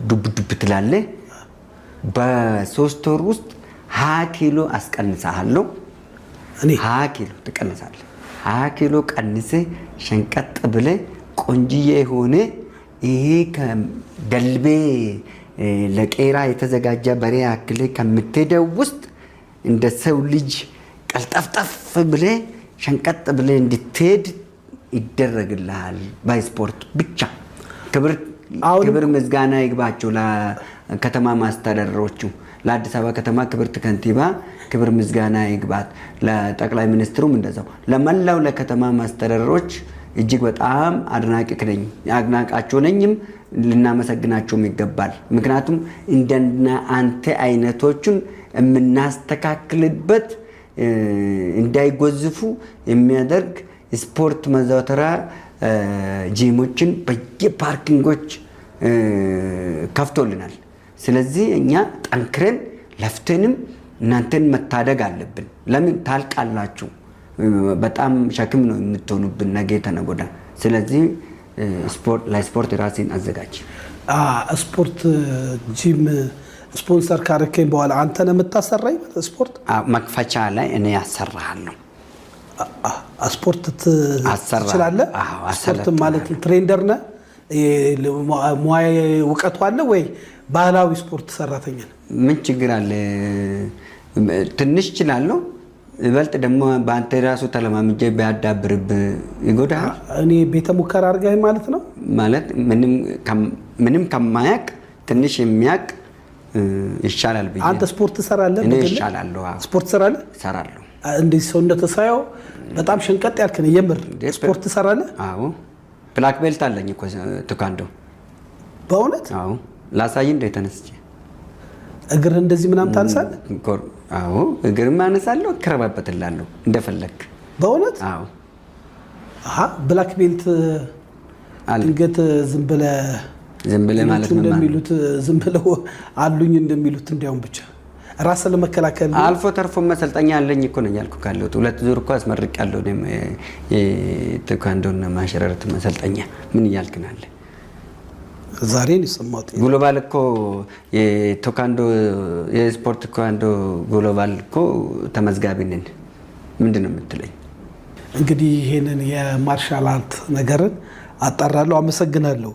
ዱብ ዱብ ትላለህ። በ3 ወር ውስጥ 20 ኪሎ አስቀንሰሃለሁ። እኔ 20 ኪሎ ትቀንሳለህ። 20 ኪሎ ቀንሰህ ሸንቀጥ ብለህ ቆንጅዬ የሆነ ይሄ ከደልቤ ለቄራ የተዘጋጀ በሬ ያክል ከምትሄደው ውስጥ እንደ ሰው ልጅ ቀልጠፍጠፍ ብለህ ሸንቀጥ ብለህ እንድትሄድ ይደረግልሃል። በስፖርት ብቻ። ክብር ክብር ምስጋና ይግባቸው ለከተማ ማስተዳደሮቹ፣ ለአዲስ አበባ ከተማ ክብርት ከንቲባ ክብር ምስጋና ይግባት፣ ለጠቅላይ ሚኒስትሩም እንደዛው፣ ለመላው ለከተማ ማስተዳደሮች እጅግ በጣም አድናቂ ነኝ፣ አድናቃቸው ነኝም፣ ልናመሰግናቸውም ይገባል። ምክንያቱም እንደና አንተ አይነቶቹን የምናስተካክልበት እንዳይጎዝፉ የሚያደርግ ስፖርት መዘውተሪያ ጂሞችን በየ parking ኦች ከፍቶልናል። ስለዚህ እኛ ጠንክረን ለፍተንም እናንተን መታደግ አለብን። ለምን ታልቃላችሁ? በጣም ሸክም ነው የምትሆኑብን ነገ ተነገ ወዲያ። ስለዚህ ለስፖርት ራሴን አዘጋጅ። ስፖርት ጂም ስፖንሰር ካረከኝ በኋላ አንተ ነህ የምታሰራኝ ስፖርት? መክፈቻ ላይ እኔ ያሰራሃለሁ። ስፖርት ትችላለህ? ስፖርት ማለት trainer ነህ? ሙያ እውቀቱ አለ ወይ ባህላዊ ስፖርት ሰራተኛ ነህ? ምን ችግር አለ? ትንሽ እችላለሁ። ይበልጥ ደግሞ በአንተ ራሱ ተለማምጄ ቢያዳብርብህ ይጎዳሃል? እኔ ቤተ ሙከራ አድርገህ ማለት ነው? ማለት ምንም ከማያቅ ትንሽ የሚያቅ ይሻላል ብዬ። አንተ ስፖርት ትሰራለህ? እኔ ይሻላለሁ። ስፖርት ትሰራለህ? እሰራለሁ። እንደዚህ ሰውነት ሳየው በጣም ሸንቀጥ ያልክ ነህ። የምር ስፖርት ትሰራለህ? አዎ፣ black belt አለኝ እኮ ቴኳንዶ። በእውነት? አዎ፣ ላሳይ እንደ ተነስቼ። እግርህ እንደዚህ ምናምን ታነሳለህ? አዎ፣ እግርም አነሳለሁ፣ እከረባበትላለሁ እንደፈለግ። በእውነት? አዎ። አሃ፣ black belt አለ። ድንገት ዝም ብለህ ዝም ብለህ ማለት ምን ማለት ነው? እንደሚሉት ዝም ብለው አሉኝ እንደሚሉት እንዲያውም ብቻ ራስን ለመከላከል አልፎ ተርፎ መሰልጠኛ አለኝ እኮ ነኝ ያልኩህ ካለሁት። ሁለት ዙር እኮ አስመርቄያለሁ። እኔም የቴኳንዶና martial art መሰልጠኛ። ምን እያልክ ነው ያለህ? ዛሬ ነው የሰማሁት። Global እኮ የቴኳንዶ፣ የስፖርት ቴኳንዶ global እኮ ተመዝጋቢ ነን። ምንድን ነው የምትለኝ? እንግዲህ ይሄንን የ martial art ነገርን አጣራለሁ። አመሰግናለሁ።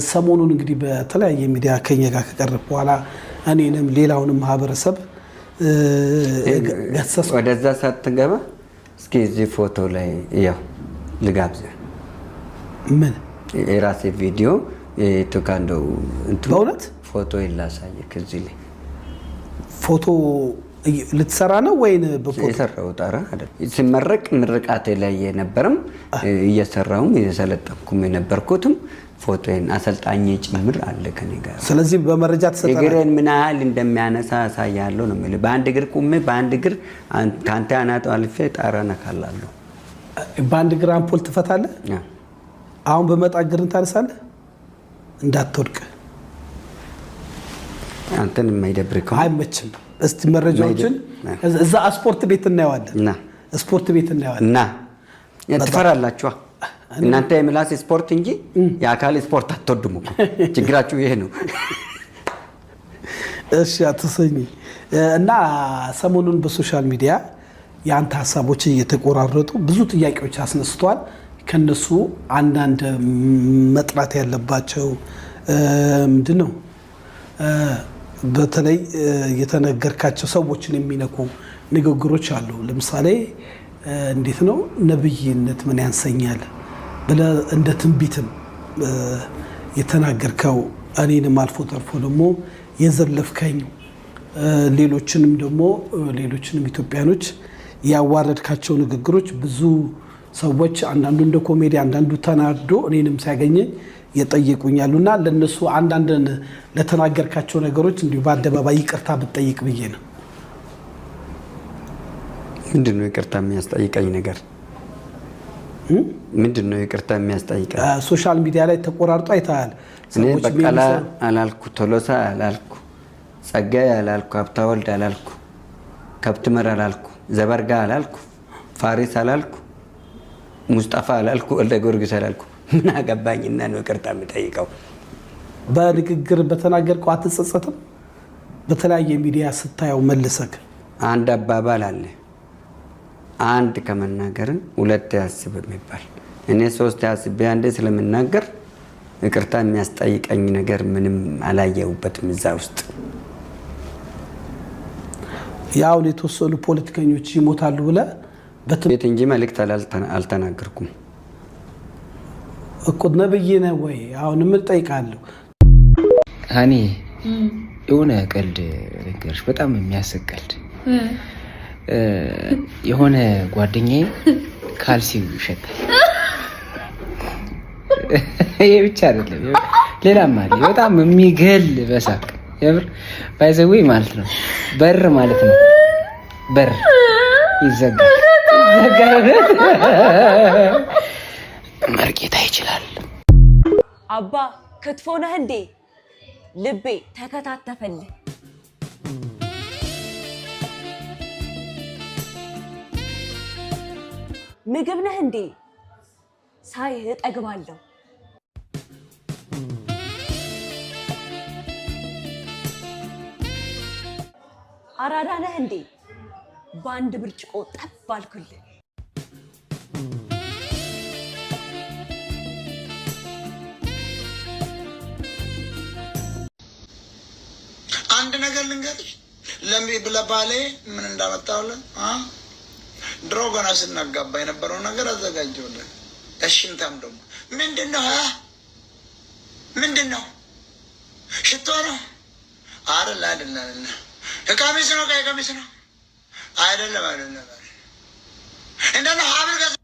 ሰሞኑን እንግዲህ በተለያየ ሚዲያ ከኛ ጋር ከቀረብ በኋላ እኔንም ሌላውንም ማህበረሰብ ገሰጽኩ። ወደዛ ሳትገባ እስኪ እዚህ ፎቶ ላይ ያው ልጋብዝህ። ምን? የራሴ ቪዲዮ የቴኳንዶ እንትኑ በእውነት? ፎቶ ላሳየህ እዚህ ላይ። ፎቶ ልትሰራ ነው ወይን በፎቶ የሰራሁት? ኧረ አይደለም። ሲመረቅ ምርቃቴ ላይ የነበረም እየሰራሁም እየሰለጠንኩም የነበርኩትም ፎቶዬን አሰልጣኝ ጭምር አለ ከኔ ጋር። ስለዚህ በመረጃ ትሰጠናለህ። እግሬን ምን ያህል እንደሚያነሳ አሳያለሁ ነው የምልህ። በአንድ እግር ቁሜ በአንድ እግር ከአንተ አናት አልፌ ጣራ ነካላለሁ። በአንድ እግር አምፖል ትፈታለህ። አሁን በመጣ እግርን ታነሳለህ እንዳትወድቅ። አንተን የማይደብር ከሆነ አይመችም። እስቲ መረጃዎችን እዛ ስፖርት ቤት እናየዋለን። እና ስፖርት ቤት እናየዋለን። እና ትፈራላችኋ እናንተ። የምላስ ስፖርት እንጂ የአካል ስፖርት አትወዱም እኮ። ችግራችሁ ይሄ ነው። እሺ አቶ ሰኚ፣ እና ሰሞኑን በ social media የአንተ ሀሳቦች እየተቆራረጡ ብዙ ጥያቄዎች አስነስተዋል። ከነሱ አንዳንድ መጥራት ያለባቸው ምንድን ነው፣ በተለይ የተነገርካቸው ሰዎችን የሚነኩ ንግግሮች አሉ። ለምሳሌ እንዴት ነው ነብይነት ምን ያንሰኛል ብለህ እንደ ትንቢትም የተናገርከው፣ እኔንም አልፎ ተርፎ ደግሞ የዘለፍከኝ፣ ሌሎችንም ደግሞ ሌሎችንም ኢትዮጵያኖች ያዋረድካቸው ንግግሮች ብዙ ሰዎች አንዳንዱ እንደ ኮሜዲ፣ አንዳንዱ ተናዶ እኔንም ሲያገኘኝ የጠየቁኝ ያሉና ለእነሱ አንዳንድ ለተናገርካቸው ነገሮች እንዲሁ በአደባባይ ይቅርታ ብትጠይቅ ብዬ ነው። ምንድን ነው ይቅርታ የሚያስጠይቀኝ ነገር? ምንድን ነው ይቅርታ የሚያስጠይቀኝ? Social media ላይ ተቆራርጦ አይተሃል። እኔ ሰዎች በቀለ አላልኩ፣ ቶሎሳ አላልኩ፣ ጸጋዬ አላልኩ፣ ሀብተወልድ አላልኩ፣ ከብትመር አላልኩ፣ ዘበርጋ አላልኩ፣ ፋሪስ አላልኩ፣ ሙስጠፋ አላልኩ፣ ወልደ ጊዮርጊስ አላልኩ። ምን አገባኝና ነው ይቅርታ የምጠይቀው? በንግግር በተናገርከው አትጸጸትም? በተለያየ ሚዲያ ስታየው መልሰክ። አንድ አባባል አለ፣ አንድ ከመናገርን ሁለት ያስብ የሚባል። እኔ ሶስት አስቤ አንዴ ስለምናገር ይቅርታ የሚያስጠይቀኝ ነገር ምንም አላየሁበትም እዛ ውስጥ። ያውን የተወሰኑ ፖለቲከኞች ይሞታሉ ብለህ ቤት እንጂ መልእክት አልተናገርኩም። እኮ ነብይ ነህ ወይ? አሁን ምን እጠይቃለሁ? እኔ የሆነ ቀልድ ልንገርሽ፣ በጣም የሚያስቅ ቀልድ። የሆነ ጓደኛዬ ካልሲው ይሸታል። ይሄ ብቻ አይደለም፣ ሌላም አለ። በጣም የሚገል በሳቅ የምር by the way ማለት ነው። በር ማለት ነው። በር ይዘጋል ይዘጋል። መርጌታ ይችላል። አባ ክትፎ ነህ እንዴ? ልቤ ተከታተፈልህ። ምግብ ነህ እንዴ? ሳይህ እጠግባለሁ። አራዳ ነህ እንዴ? በአንድ ብርጭቆ ጠብ አልኩልህ። አንድ ነገር ልንገርሽ፣ ለባሌ ምን እንዳመጣሁለት፣ ድሮ ገና ስናጋባ የነበረው ነገር አዘጋጀሁለት። እሽንታም ደግሞ ምንድን ነው? ምንድን ነው? ሽቶ ነው? አይደለ፣ አይደለ፣ አይደለ። ቀሚስ ነው? ቀይ ቀሚስ ነው? አይደለም፣ አይደለም። እንደነ ሀብል ገዛሽለት።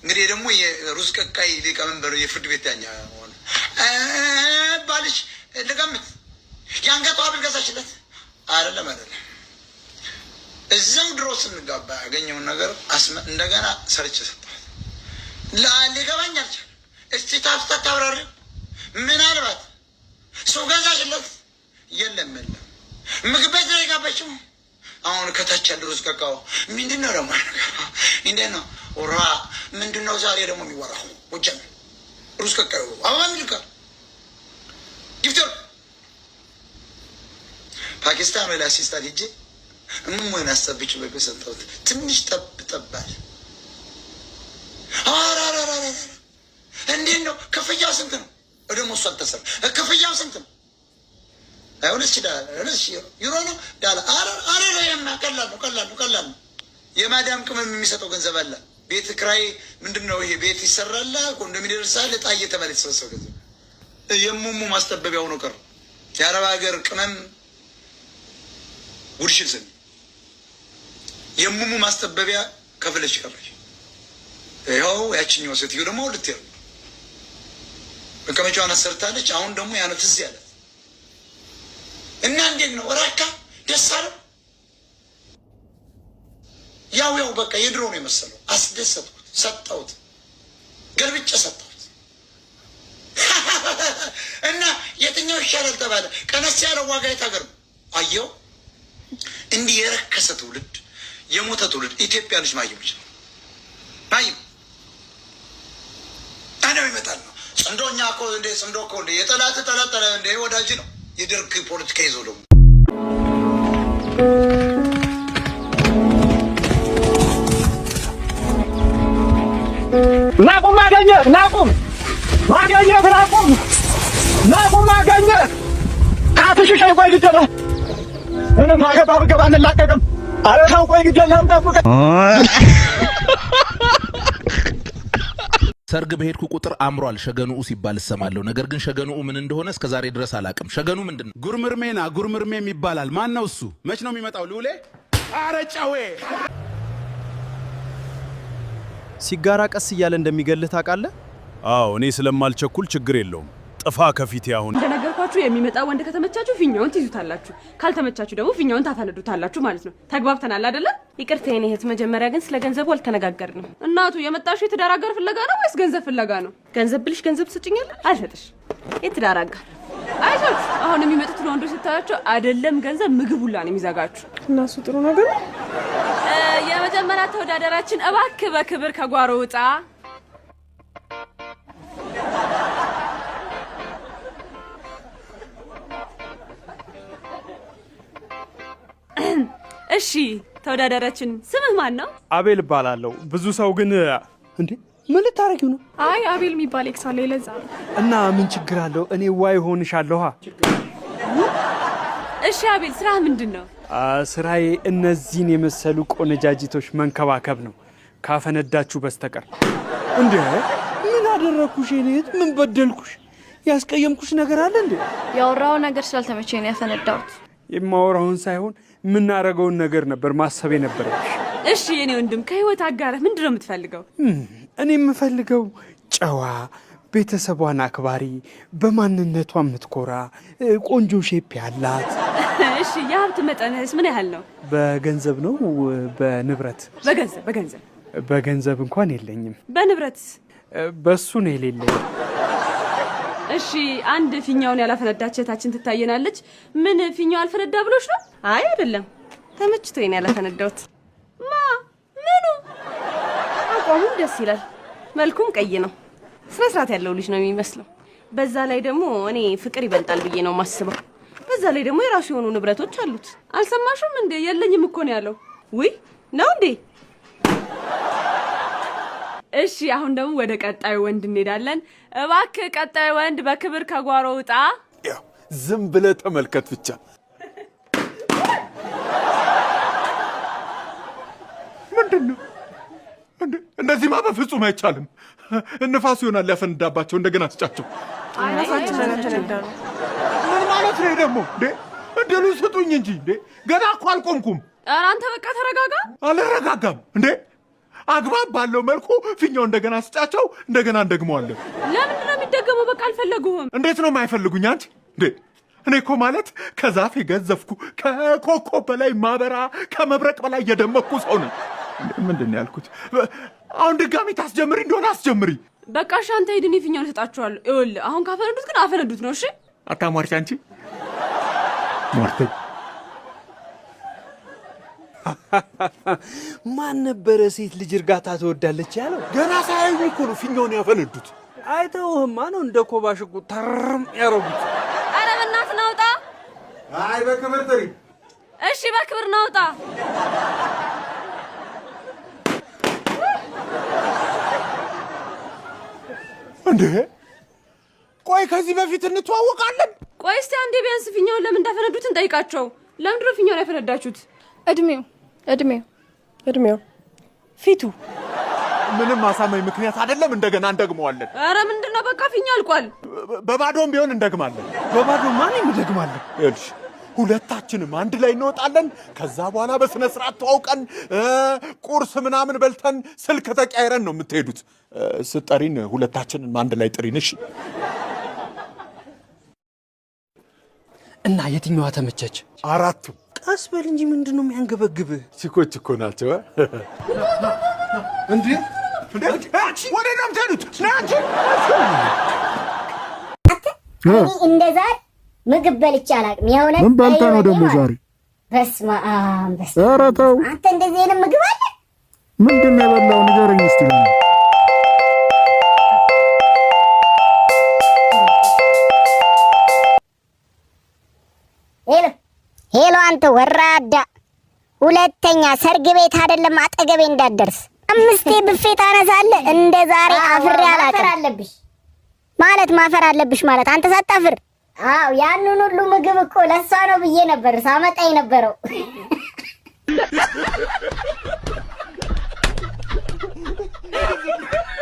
እንግዲህ ደግሞ የሩዝ ቀቃይ ሊቀመንበር የፍርድ ቤት ዳኛ ሆነ። ባልሽ ልገምት፣ የአንገቱ ሀብል ገዛሽለት? አይደለም፣ አይደለም። እዛው ድሮ ስንጋባ ያገኘውን ነገር እንደገና ሰርቼ ሰጠኋት። ሊገባኝ አልቻለም። እስቲ ታፍታ ታብራሪ። ምናልባት ሰው ገዛሽለት? የለም፣ የለም። ምግብ ቤት ነው የጋበችው። አሁን ከታች ያለ ሩዝ ቀቃው ምንድን ነው ደግሞ? እንዴት ነው ራ ምንድን ነው ዛሬ ደግሞ የሚወራው? ጎጃም ሩዝ ቀቃው አበባ የሚልካ gifter ፓኪስታን ወይ ለ assistant ሂጄ እምሞን አስጠብጭ በ ሰጠሁት። ትንሽ ጠብ ጠባል። አራራራራ እንዴት ነው ክፍያው ስንት ነው? ደግሞ እሱ አልተሰራ። ክፍያው ስንት ነው? አይሆንስ ዩሮ ነው ዳላ። አረ ቀላል ነው፣ ቀላል ነው፣ ቀላል ነው። የማዳም ቅመም የሚሰጠው ገንዘብ አለ። ቤት ክራይ ምንድን ነው ይሄ? ቤት ይሰራል፣ ኮንዶሚኒየም ይደርሳል። እጣ እየተባለ የተሰበሰበ ገንዘብ የሙሙ ማስጠበቢያ ሆኖ ቀረ። የአረብ ሀገር ቅመም ጉድሽን ስሚ። የሙሙ ማስጠበቢያ ከፍለች ቀረች። ይኸው ያችኛው ሴትዮ ደግሞ ልትሄድ መቀመጫዋን አሰርታለች። አሁን ደግሞ ያነው ትዝ ያላት እና እንዴት ነው ራካ ደስ አለው። ያው ያው በቃ የድሮ ነው የመሰለው። አስደሰትኩት፣ ሰጠሁት፣ ገልብጬ ሰጠሁት። እና የትኛው ይሻላል ተባለ። ቀነስ ያለው ዋጋ የት ሀገር ነው? አየው፣ እንዲህ የረከሰ ትውልድ፣ የሞተ ትውልድ ኢትዮጵያኖች ማየሞች ነው። ማይም ታዲያው ይመጣል ነው ጽምዶኛ እኮ እንደ ጽምዶ እኮ እንደ የጠላት ጠላት እንደ ወዳጅ ነው። የደርግ ፖለቲካ ይዞ ደግሞ ናቁም አገኘህ፣ ናቁም አገኘህ፣ ናቁም ናቁም አገኘህ። አትሽሸኝ፣ ቆይ ግድ የለም። ምንም አገባ ብገባ አንላቀቅም። ኧረ ተው ቆይ ግድ የለም ጠብቀኝ። ሰርግ በሄድኩ ቁጥር አምሯል ሸገኑኡ ሲባል እሰማለሁ። ነገር ግን ሸገኑኡ ምን እንደሆነ እስከ ዛሬ ድረስ አላቅም። ሸገኑ ምንድን ነው? ጉርምርሜና ጉርምርሜም ይባላል። ማን ነው እሱ? መች ነው የሚመጣው? ልዑሌ አረጫዌ ሲጋራ ቀስ እያለ እንደሚገልህ ታውቃለህ? አዎ፣ እኔ ስለማልቸኩል ችግር የለውም። ጥፋ ከፊቴ አሁን። እንደነገርኳችሁ የሚመጣ ወንድ ከተመቻችሁ ፊኛውን ትይዙታላችሁ፣ ካልተመቻችሁ ደግሞ ፊኛውን ታፈነዱታላችሁ ማለት ነው። ተግባብተናል አይደለም? ይቅርታ የኔ እህት፣ መጀመሪያ ግን ስለ ገንዘቡ አልተነጋገርንም። እናቱ የመጣሽው የትዳር አጋር ፍለጋ ነው ወይስ ገንዘብ ፍለጋ ነው? ገንዘብ ብልሽ ገንዘብ ትሰጭኛለሽ? አልሰጥሽ። የትዳር አጋር። አይዞሽ፣ አሁን የሚመጡትን ወንዶች ስታያቸው አይደለም ገንዘብ ምግብ ሁላ ነው የሚዘጋችሁ። እና እሱ ጥሩ ነገር ነው። የመጀመሪያ ተወዳዳሪያችን እባክህ በክብር ከጓሮ ውጣ። እሺ ተወዳዳሪያችን ስምህ ማን ነው? አቤል እባላለሁ። ብዙ ሰው ግን እንዴ ምን ልታረጊው ነው? አይ አቤል የሚባል ex አለ፣ ለዛ ነው። እና ምን ችግር አለው? እኔ Y ሆንሻለሁ። እሺ አቤል፣ ስራህ ምንድን ነው? ስራዬ እነዚህን የመሰሉ ቆነጃጅቶች መንከባከብ ነው፣ ካፈነዳችሁ በስተቀር። እንዴ ምን አደረግኩሽ? የኔ እህት ምን በደልኩሽ? ያስቀየምኩሽ ነገር አለ እንዴ? ያወራው ነገር ስላልተመቸኝ ነው ያፈነዳሁት። የማወራውን ሳይሆን የምናደርገውን ነገር ነበር ማሰብ የነበረብሽ። እሺ የኔ ወንድም፣ ከህይወት አጋርህ ምንድን ነው የምትፈልገው? እኔ የምፈልገው ጨዋ፣ ቤተሰቧን አክባሪ፣ በማንነቷ የምትኮራ፣ ቆንጆ shape ያላት። እሺ የሀብት መጠንህስ ምን ያህል ነው? በገንዘብ ነው በንብረት? በገንዘብ በገንዘብ። በገንዘብ እንኳን የለኝም። በንብረትስ? በሱ ነው የሌለኝ። እሺ አንድ ፊኛውን ያላፈነዳች እህታችን ትታየናለች። ምን ፊኛው አልፈነዳ ብሎሽ ነው? አይ አይደለም፣ ተመችቶኝ ነው ያላፈነዳሁት። ማ ምኑ? አቋሙም ደስ ይላል፣ መልኩም ቀይ ነው። ስነ ስርዓት ያለው ልጅ ነው የሚመስለው። በዛ ላይ ደግሞ እኔ ፍቅር ይበልጣል ብዬ ነው የማስበው። በዛ ላይ ደግሞ የራሱ የሆኑ ንብረቶች አሉት። አልሰማሽም እንዴ? የለኝም እኮ ነው ያለው። ውይ ነው እንዴ? እሺ አሁን ደግሞ ወደ ቀጣዩ ወንድ እንሄዳለን። እባክህ ቀጣዩ ወንድ በክብር ከጓሮ ውጣ። ዝም ብለህ ተመልከት ብቻ። ምንድን ነው እንደዚህማ? በፍጹም አይቻልም። ንፋስ ይሆናል ያፈነዳባቸው። እንደገና አስጫቸው። ምን ማለት ነው ደግሞ? እንዴ እድሉን ስጡኝ እንጂ እንዴ! ገና እኮ አልቆምኩም። ኧረ አንተ በቃ ተረጋጋ። አልረጋጋም እንዴ! አግባብ ባለው መልኩ ፊኛው እንደገና ስጫቸው። እንደገና እንደግመዋለን። ለምንድን ነው የሚደገመው? በቃ አልፈለጉህም። እንዴት ነው የማይፈልጉኝ? አንቺ እንዴ እኔ እኮ ማለት ከዛፍ የገዘፍኩ፣ ከኮከብ በላይ ማበራ፣ ከመብረቅ በላይ የደመቅኩ ሰው ነኝ። ምንድን ነው ያልኩት? አሁን ድጋሚ ታስጀምሪ እንደሆነ አስጀምሪ። በቃ እሺ አንተ ሂድ፣ እኔ ፊኛውን እሰጣችኋለሁ። ይኸውልህ አሁን ካፈነዱት ግን አፈነዱት ነው። እሺ አታሟርች አንቺ ሟርተኝ። ማን ነበረ ሴት ልጅ እርጋታ ትወዳለች ያለው? ገና ሳያዩ እኮ ነው ፊኛውን ያፈነዱት። አይተውህማ ነው እንደ ኮባ ሽጉጥ ተርም ያረጉት። ኧረ በእናትህ ናውጣ። አይ በክብር ጥሪ። እሺ በክብር ናውጣ። እንዴ ቆይ ከዚህ በፊት እንተዋወቃለን? ቆይ እስቲ አንዴ ቢያንስ ፊኛውን ለምን እንዳፈነዱት እንጠይቃቸው። ለምንድን ነው ፊኛውን ያፈነዳችሁት? እድሜው እድሜው እድሜው ፊቱ ምንም አሳማኝ ምክንያት አይደለም። እንደገና እንደግመዋለን። ኧረ ምንድን ነው በቃ ፊኛ አልቋል። በባዶም ቢሆን እንደግማለን። በባዶ ማን እንደግማለን? ይኸውልሽ ሁለታችንም አንድ ላይ እንወጣለን። ከዛ በኋላ በስነ ስርዓት ተዋውቀን ቁርስ ምናምን በልተን ስልክ ተቀያይረን ነው የምትሄዱት። ስጠሪን ሁለታችንን አንድ ላይ ጥሪን። እሺ። እና የትኛዋ ተመቸች? አራቱ። ቀስ በል እንጂ ምንድን ነው የሚያንገበግብህ? ቺኮች እኮ ናቸው። እንዴ ወደ ነው የምትሄዱት? አንቺ እኔ እንደ ዛሬ ምግብ በልቼ አላውቅም። የሆነ ምን በልተህ ነው ደግሞ ዛሬ? በስመ አብ በስመ ኧረ ተው። አንተ እንደዚህ አይነት ምግብ አለ? ምንድን ነው የበላው? ንገረኝ እስቲ። Hello hello፣ አንተ ወራዳ፣ ሁለተኛ ሰርግ ቤት አይደለም አጠገቤ እንዳትደርስ። አምስቴ ብፌ ታነሳለህ። እንደ ዛሬ አፍሬ አላውቅም። አለብሽ ማለት ማፈር አለብሽ ማለት አንተ ሳታፍር። አዎ ያንን ሁሉ ምግብ እኮ ለእሷ ነው ብዬ ነበር ሳመጣ የነበረው።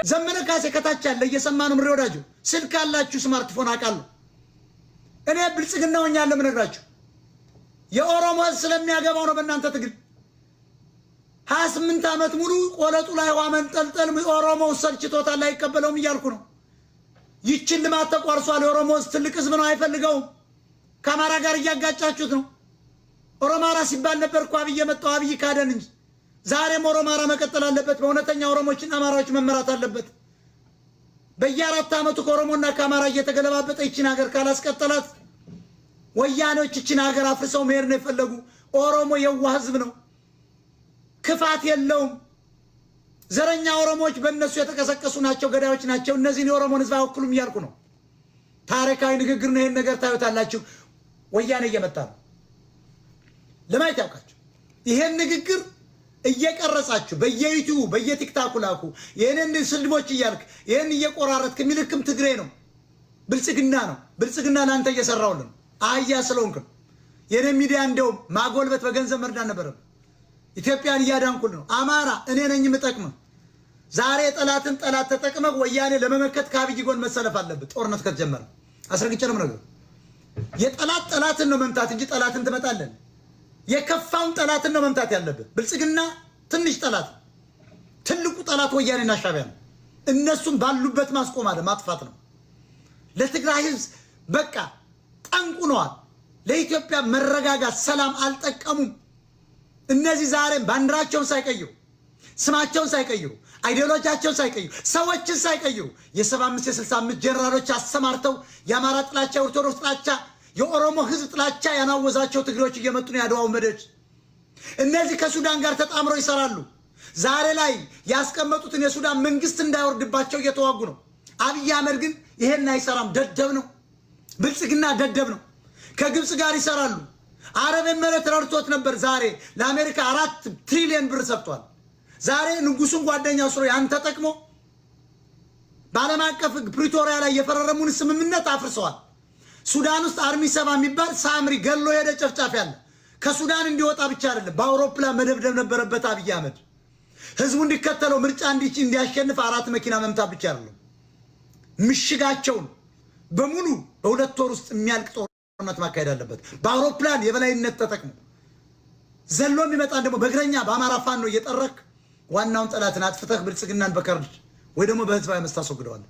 ዘመነ ካሴ ከታች ያለ እየሰማ ነው። ምሬ ወዳጁ ስልክ ያላችሁ ስማርትፎን አውቃለሁ። እኔ ብልጽግና ሆኛለሁ የምነግራችሁ የኦሮሞ ሕዝብ ስለሚያገባው ነው። በእናንተ ትግል 28 ዓመት ሙሉ ቆለጡ ላይ ውሃ መንጠልጠል ኦሮሞው ሰልችቶታል፣ አይቀበለውም እያልኩ ነው። ይችን ልማት ተቋርሷል። የኦሮሞ ሕዝብ ትልቅ ሕዝብ ነው፣ አይፈልገውም። ከአማራ ጋር እያጋጫችሁት ነው። ኦሮማራ ሲባል ነበር እኮ አብይ የመጣው፣ አብይ ካደን እንጂ። ዛሬም ኦሮማራ መቀጠል አለበት። በእውነተኛ ኦሮሞችና አማራዎች መመራት አለበት። በየአራት ዓመቱ ከኦሮሞና ከአማራ እየተገለባበጠ ይችን ሀገር ካላስቀጠላት ወያኔዎች ይችን ሀገር አፍርሰው መሄድ ነው የፈለጉ። ኦሮሞ የዋህ ህዝብ ነው፣ ክፋት የለውም። ዘረኛ ኦሮሞዎች በእነሱ የተቀሰቀሱ ናቸው፣ ገዳዮች ናቸው። እነዚህን የኦሮሞን ህዝብ አይወክሉም እያልኩ ነው። ታሪካዊ ንግግር ነው። ይህን ነገር ታዩታላችሁ። ወያኔ እየመጣ ነው። ለማየት ያውቃችሁ። ይሄን ንግግር እየቀረጻችሁ በየዩቲዩቡ በየቲክታኩ ላኩ። ይህንን ስድቦች እያልክ ይህን እየቆራረጥክ የሚልክም ትግሬ ነው፣ ብልጽግና ነው። ብልጽግና ለአንተ እየሰራውልን አህያ ስለሆንክ ነው። የኔ ሚዲያ እንደውም ማጎልበት በገንዘብ መርዳት ነበረብህ። ኢትዮጵያን እያዳንኩል ነው። አማራ እኔ ነኝ የምጠቅምህ። ዛሬ ጠላትን ጠላት ተጠቅመህ ወያኔ ለመመከት ከአብይ ጎን መሰለፍ አለብህ። ጦርነት ከተጀመረ አስረግጬ ነው የምነግርህ። የጠላት ጠላትን ነው መምታት እንጂ ጠላትን ትመጣለን። የከፋውን ጠላትን ነው መምታት ያለብህ። ብልጽግና ትንሽ ጠላት፣ ትልቁ ጠላት ወያኔና ሻዕቢያ ነው። እነሱም ባሉበት ማስቆም አለ ማጥፋት ነው። ለትግራይ ህዝብ በቃ ጠንቁ ነዋል። ለኢትዮጵያ መረጋጋት፣ ሰላም አልጠቀሙም። እነዚህ ዛሬም ባንዲራቸውን ሳይቀይሩ ስማቸውን ሳይቀይሩ ideology ያቸውን ሳይቀይሩ ሰዎችን ሳይቀይሩ የ75 የ65 ጀነራሎች አሰማርተው የአማራ ጥላቻ፣ የኦርቶዶክስ ጥላቻ፣ የኦሮሞ ህዝብ ጥላቻ ያናወዛቸው ትግሬዎች እየመጡ ነው። የአድዋው መደች እነዚህ ከሱዳን ጋር ተጣምረው ይሰራሉ። ዛሬ ላይ ያስቀመጡትን የሱዳን መንግስት እንዳይወርድባቸው እየተዋጉ ነው። አብይ አህመድ ግን ይሄን አይሰራም። ደደብ ነው። ብልጽግና ደደብ ነው። ከግብፅ ጋር ይሰራሉ። አረብ ኤምሬት ረድቶት ነበር። ዛሬ ለአሜሪካ 4 ትሪሊየን ብር ሰጥቷል። ዛሬ ንጉሱን ጓደኛው ስሮ ያን ተጠቅሞ በዓለም አቀፍ ሕግ ፕሪቶሪያ ላይ የፈረረሙን ስምምነት አፍርሰዋል። ሱዳን ውስጥ army 70 የሚባል ሳምሪ ገሎ ሄደ ጨፍጫፊ አለ። ከሱዳን እንዲወጣ ብቻ አይደለም በአውሮፕላን መደብደብ ነበረበት አብይ አህመድ። ህዝቡ እንዲከተለው ምርጫ እንዲያሸንፍ አራት መኪና መምታት ብቻ አይደለም፣ ምሽጋቸውን በሙሉ በ2 ወር ውስጥ የሚያልቅ ጦርነት ማካሄድ አለበት። በአውሮፕላን የበላይነት ተጠቅሞ ዘሎ የሚመጣን ደግሞ በእግረኛ በአማራ ፋኖ እየጠረክ ዋናውን ጠላትን አጥፍተህ ብልጽግናን በካርድ ወይ ደግሞ በህዝባዊ አመፅ ታስወግደዋለህ።